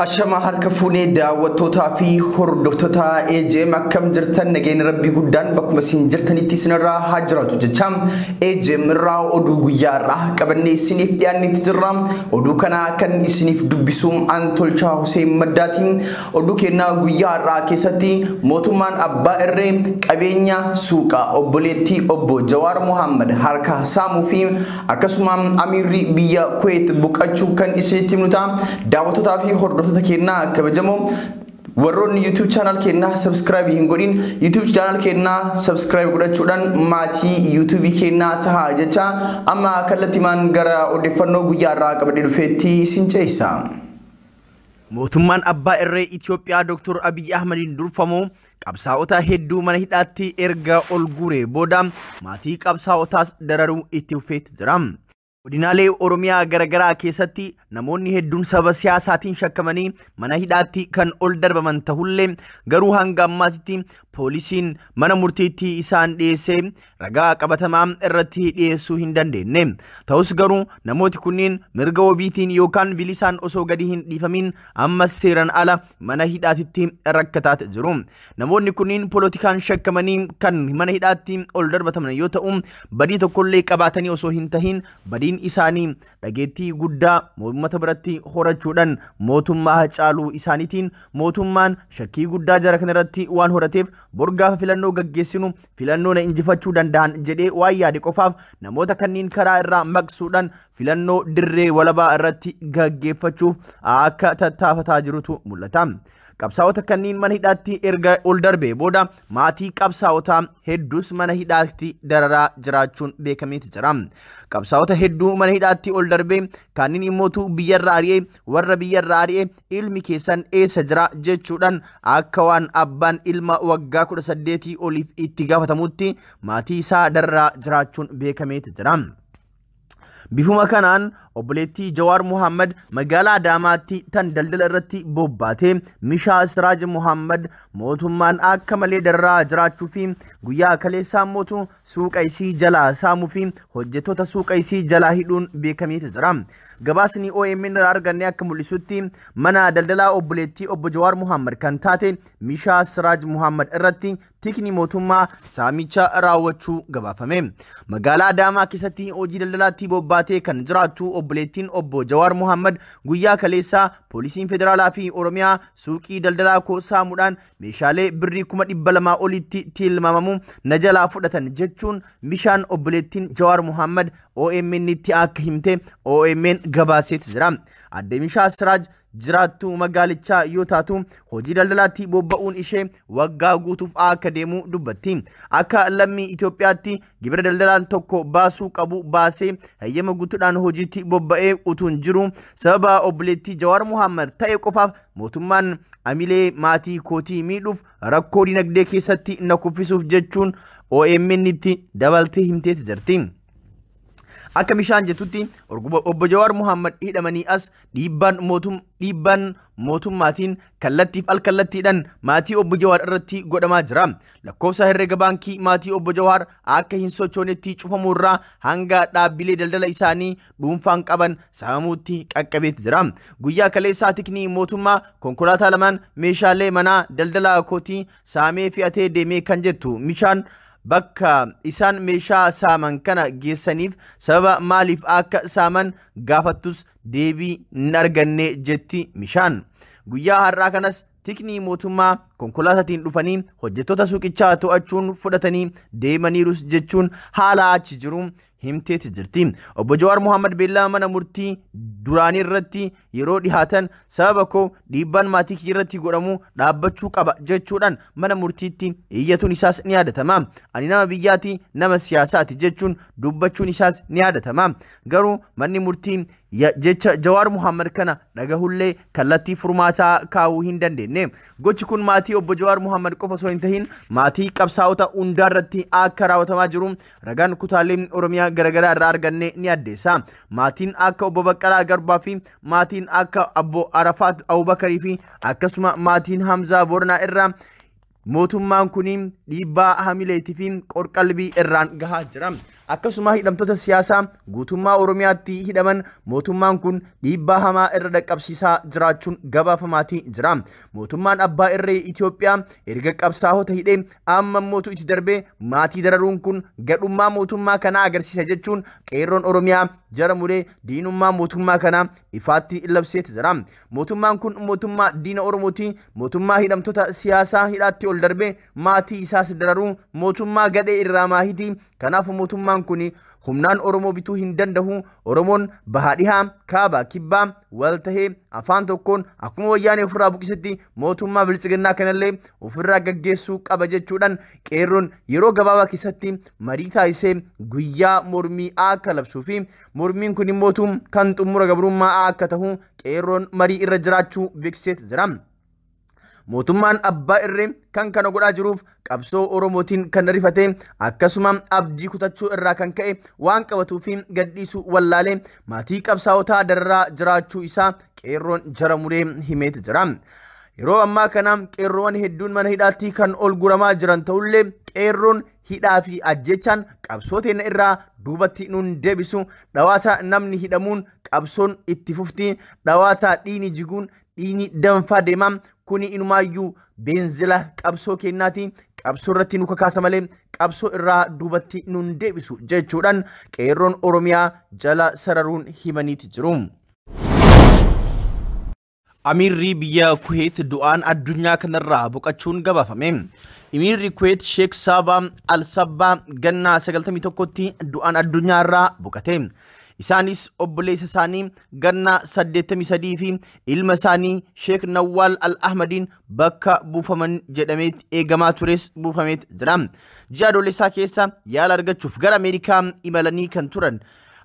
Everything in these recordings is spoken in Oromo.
Ashama harka fuunee daawwattootaa fi hordoftoota AJM akkam jirtan nageenya rabbii guddaan bakkuma isin jirtanitti isinirraa haa jiraatu jecha AJM irraa oduu guyyaa irraa qabannee isiniif dhiyaannetti jirra. Oduu kana kan isiniif dubbisu an Tolchaa Hussein Maddaatiin. Oduu kennaa guyyaa irraa keessatti mootummaan abbaa irree qabeenya suuqa obboleettii obbo Jawaar Mohaammed harka saamuu fi akkasuma amiirri biyya Kuwait boqachuu kan isinitti himnu ta'a. Daawwattootaa fi hordoftoota kennaa kabajamoo warroonni YouTube channel kennaa subscribe hin godhin YouTube channel kennaa subscribe godhachuudhaan maatii YouTube kennaa tahaa jecha amma kallattiimaan gara odeeffannoo guyyaa irraa qabadhee dhufeetti isin ce'isa. Mootummaan abbaa irree Itoophiyaa Dr. Abiy Ahmediin durfamu qabsaa'ota hedduu mana hidhaatti erga ol guuree booda maatii qabsaa'otaas dararuu itti fufeetti jira. Godinaalee Oromiyaa garaagaraa keessatti namoonni hedduun saba siyaasaatiin shakkamanii mana hidhaatti kan ol darbaman ta'ullee garuu hanga ammaatti poolisiin mana murtiitti isaan dhiyeessee ragaa qabatamaa irratti dhiyeessuu hin dandeenye. Ta'us garuu namooti kunneen mirga wabiitiin yookaan bilisaan osoo gadi hin dhiifamin ammas seeraan ala mana hidhaatitti rakkataa jiru. Namoonni kunneen poolitikaan shakkamanii kan mana hidhaatti ol darbataman yoo ta'u badii tokkollee qabaatanii osoo hin tahin badiin isaanii dhageettii guddaa uummata biratti horachuudhaan mootummaa caaluu isaaniitiin mootummaan shakkii guddaa jara kanarratti waan horateef borgaafa filannoo gaggeessinu filannoo na injifachuu danda'an jedhee waan yaade qofaaf namoota kanneen karaa irraa maqsuudhaan filannoo dirree walabaa irratti gaggeeffachuuf akka tattaafataa jirutu mul'ata. Qabsaa'ota kanneen mana hidhaatti erga ol darbee booda maatii qabsaa'otaa hedduus mana hidhaatti dararaa jiraachuun beekameeti jira. Qabsaa'ota hedduu mana hidhaatti ol darbee kanneen immootu biyyarraa ari'ee warra biyyarraa ari'ee ilmi keessan eessa jira jechuudhaan akka waan abbaan ilma waggaa 18 oliif itti gaafatamutti maatii isaa dararaa jiraachuun beekameeti jira. Bifuma kanaan obboleettii Jawaar Mohaammed magaalaa Adaamaatti tan daldala irratti bobbaate Mishaa Siraaj Mohaammed mootummaan akka malee dararaa jiraachuu fi guyyaa kaleessaa mootu suuqa isii jalaa saamuu fi hojjettoota suuqa isii jalaa hidhuun beekameeti jira. Gabaasni OMN irraa arganne akka mul'isutti mana daldalaa obboleettii obbo Jawaar Mohaammed kan taate Mishaa Siraaj Mohaammed irratti tikni mootummaa saamicha raawwachuu gabaafame. Magaalaa Adaamaa keessatti hojii daldalaatti bobbaatee kan jiraattu obboleettiin obbo Jawaar Mohaammed guyyaa kaleessaa poolisiin federaalaa fi Oromiyaa suuqii daldalaa koo saamuudhaan meeshaalee birrii 200,000 olitti tilmaamamu na jalaa fudhatan jechuun Mishaan obboleettiin Jawaar Mohaammed OMN itti akka himte OMN gabaaseeti jira. Aadde Mishaa Siraaj jiraattuu magaalichaa yoo taatu hojii daldalaatti bobba'uun ishee waggaa guutuuf akka deemu dubbatti. Akka lammii Itoophiyaatti gibira daldalaan tokko baasuu qabu baasee hayyama guutuudhaan hojiitti bobba'ee utuun jiru sababa obboleettii Jawaar Mohaammed ta'e qofaaf mootummaan amilee maatii kootii miidhuuf rakkoo dinagdee keessatti na kuffisuuf jechuun OMN itti dabaltee himteeti jirti. Akka Mishaan jettutti obbo Jawaar Mohaammed hidhamanii as dhiibbaan mootummaatiin kallattiif alkallattiidhaan maatii obbo Jawaar irratti godhamaa jira. Lakkoofsa herrega baankii maatii obbo Jawaar akka hin sochoonetti cufamuu irraa hanga dhaabbilee daldala isaanii dhuunfaan qaban saamamuutti qaqqabeeti jira. Guyyaa kaleessaa tikni mootummaa konkolaataa lamaan meeshaalee manaa daldala kootii saamee fe'atee deemee kan jettu Mishaan bakka isaan meeshaa saaman kana geessaniif sababa maaliif akka saaman gaafattus deebii hin arganne jetti Mishaan. Guyyaa har'aa kanas tikni mootummaa konkolaataatiin dhufanii hojjettoota suuqichaa to'achuun fudhatanii deemaniirus jechuun haala achi jiru himteeti jirti. Obbo Jawaar Mohaammed beellama mana murtii duraanii irratti yeroo dhihaatan sababa koo dhiibbaan maatii kiyya irratti godhamu dhaabbachuu qaba jechuudhaan mana murtiitti iyyatuun isaas ni yaadatama. Ani nama biyyaati nama siyaasaati jechuun dubbachuun isaas ni yaadatama. Garuu manni murtii jecha Jawaar Mohaammed kana dhagahullee kallattii furmaataa kaa'uu hin dandeenye. Gochi kun maatii obbo Jawaar Mohaammed qofa osoo hin tahin maatii qabsaa'ota hundaa irratti akka raawwatamaa jiru ragaan kutaalee Oromiyaa garaagaraa irraa arganne ni addeessa. Maatiin akka obbo Baqqalaa Garbaa fi maatiin akka obbo Arafaat Abubakarii fi akkasuma maatiin Hamzaa Boornaa irraa mootummaan kun dhiibbaa hamileetii fi qorqalbii irraan gahaa jira. akkasuma hidhamtoota siyaasaa guutummaa Oromiyaatti hidhaman mootummaan kun dhiibbaa hamaa irra dhaqqabsiisaa jiraachuun gabaafamaatii jira. Mootummaan abbaa irree Itoophiyaa erga qabsaa'ota hidhee amma mootu itti darbee maatii dararuun kun gadhummaa mootummaa kanaa agarsiisa jechuun qeerroon Oromiyaa jara muree diinummaa mootummaa kanaa ifaatti labseeti jira. Mootummaan kun mootummaa diina Oromooti. Mootummaa hidhamtoota siyaasaa hidhaatti ol darbee maatii isaas dararuu mootummaa gadhee irraa maahiti. Kanaaf mootummaan kun humnaan Oromoo bituu hin danda'u. Oromoon bahaa dhihaa kaaba kibbaa wal tahee afaan tokkoon akkuma wayyaanee ofirraa buqisetti mootummaa bilchiginnaa kanallee ofirraa gaggeessuu qaba jechuudhaan qeerroon yeroo gabaabaa keessatti marii taasisee guyyaa mormii akka labsuu fi mormiin kun immoo kan xumura gabrummaa akka ta'u qeerroon marii irra jiraachuu beeksiseet jira. Mootummaan abbaa irree kan kana godhaa jiruuf qabsoo Oromootiin kan rifate akkasuma abdii kutachuu irraa kan ka'e waan qabatuu fi gadhiisuu wallaalee maatii qabsaa'otaa dararaa jiraachuu isaa qeerroon jara muree himeet jira. Yeroo ammaa kana qeerroowwan hedduun mana hidhaatti kan ol guramaa jiran ta'ullee qeerroon hidhaa fi ajjechaan qabsoo teenya irraa duubatti nuun deebisu. Dhawaata namni hidhamuun qabsoon itti fufti, dhawaata dhiini jiguun dhiini danfaa deema. Kuni inumaayyuu beenzila qabsoo kennaati. Qabsoo irratti nu kakaasa malee qabsoo irraa duubatti nuun deebisu jechuudhaan qeerroon Oromiyaa jala sararuun himaniiti jiru. Amiirri biyya Kuweet du'aan addunyaa kanarraa boqochuun gabaafame. Amiirri Kuweet Sheek Saabaa Al-Sabbaa gannaa 91tti du'aan addunyaarraa boqote. Isaanis obboleessa isaanii gannaa 83 fi ilma isaanii Sheek Nawwaal Al-Ahmadiin bakka buufaman jedhamee eegamaa tures buufameet jira. Ji'a Adoolessaa keessa yaala argachuuf gara Ameerikaa imalanii kan turan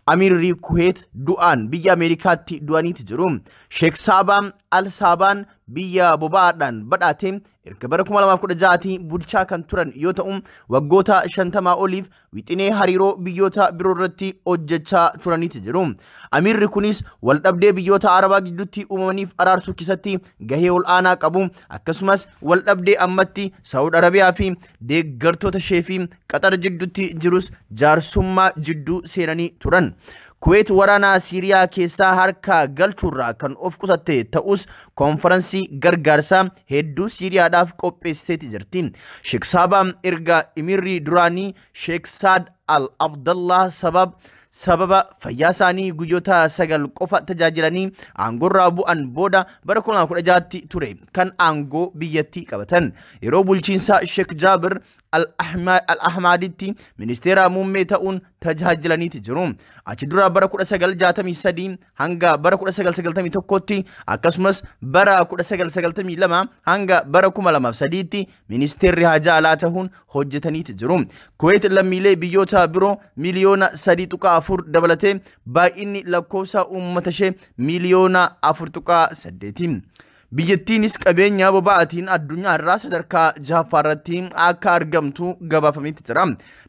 Amiirri Kuweet du'aan biyya Ameerikaatti du'aniiti jiru. Sheek Saabaa Al-Saabaan biyya boba'aadhaan badhaate erga bara 2016 bulchaa kan turan yoo ta'u waggoota 50 oliif wixinee hariiroo biyyoota biroo irratti hojjechaa turaniiti jiru. Amiirri kunis waldhabdee biyyoota Arabaa gidduutti uumamaniif araarsuu keessatti gahee ol'aanaa qabu. Akkasumas waldhabdee ammatti Saawud Arabiyaa fi deeggartoota ishee fi Qaxar jidduutti jirus jaarsummaa jidduu seenanii turan. Kuweet waraana Siiriyaa keessaa harka galchuurraa kan of qusatte ta'us konferansii gargaarsaa hedduu Siiriyaadhaaf qopheessiteeti jirti. Sheek Saabaa erga Amiirri duraanii Sheek Saad Al-Abdallah sababa fayyaa isaanii guyyoota 9 qofa tajaajilanii aangoorraa bu'an booda bara 2016 ture kan aangoo biyyattii qabatan. Yeroo bulchiinsa Sheek Jaabir Al-Ahmaditti ministeera muummee ta'uun tajaajilaniiti jiru. Achi dura bara 1963 hanga bara 1991tti akkasumas bara 1992 hanga bara 2003tti ministeerri haajaa alaa ta'uun hojjetaniiti jiru. Kuweet lammiilee biyyoota biroo miliyoona 3.4 dabalatee baay'inni lakkoofsa uummata ishee miliyoona 4.8. Biyyattiinis qabeenya boba'aatiin addunyaa irraa sadarkaa 6ffaa irratti akka argamtu gabaafameeti jira.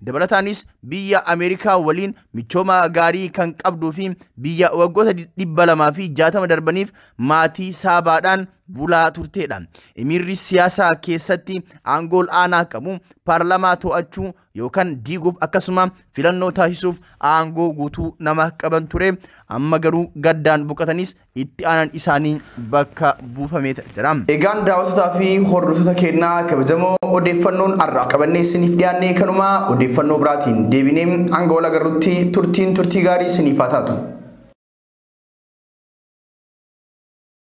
Dabalataanis biyya Ameerikaa waliin michooma gaarii kan qabduu fi biyya waggoota 260 darbaniif maatii saabaadhaan bulaa turteedha. Amiirri siyaasaa keessatti aangoo ol'aanaa qabu paarlaamaa to'achuu yookaan diiguuf akkasuma filannoo taasisuuf aangoo guutuu nama qaban ture. Amma garuu gaddaan boqotanis itti aanan isaanii bakka buufamee jira. Egaan daawwattoota fi hordoftoota keenyaa kabajamoo odeeffannoon har'aaf qabannee isiniif dhiyaanne kanuma odeeffannoo biraatiin deebinee hanga wal agarrutti turtiin turtii gaarii isiniif haa taatu.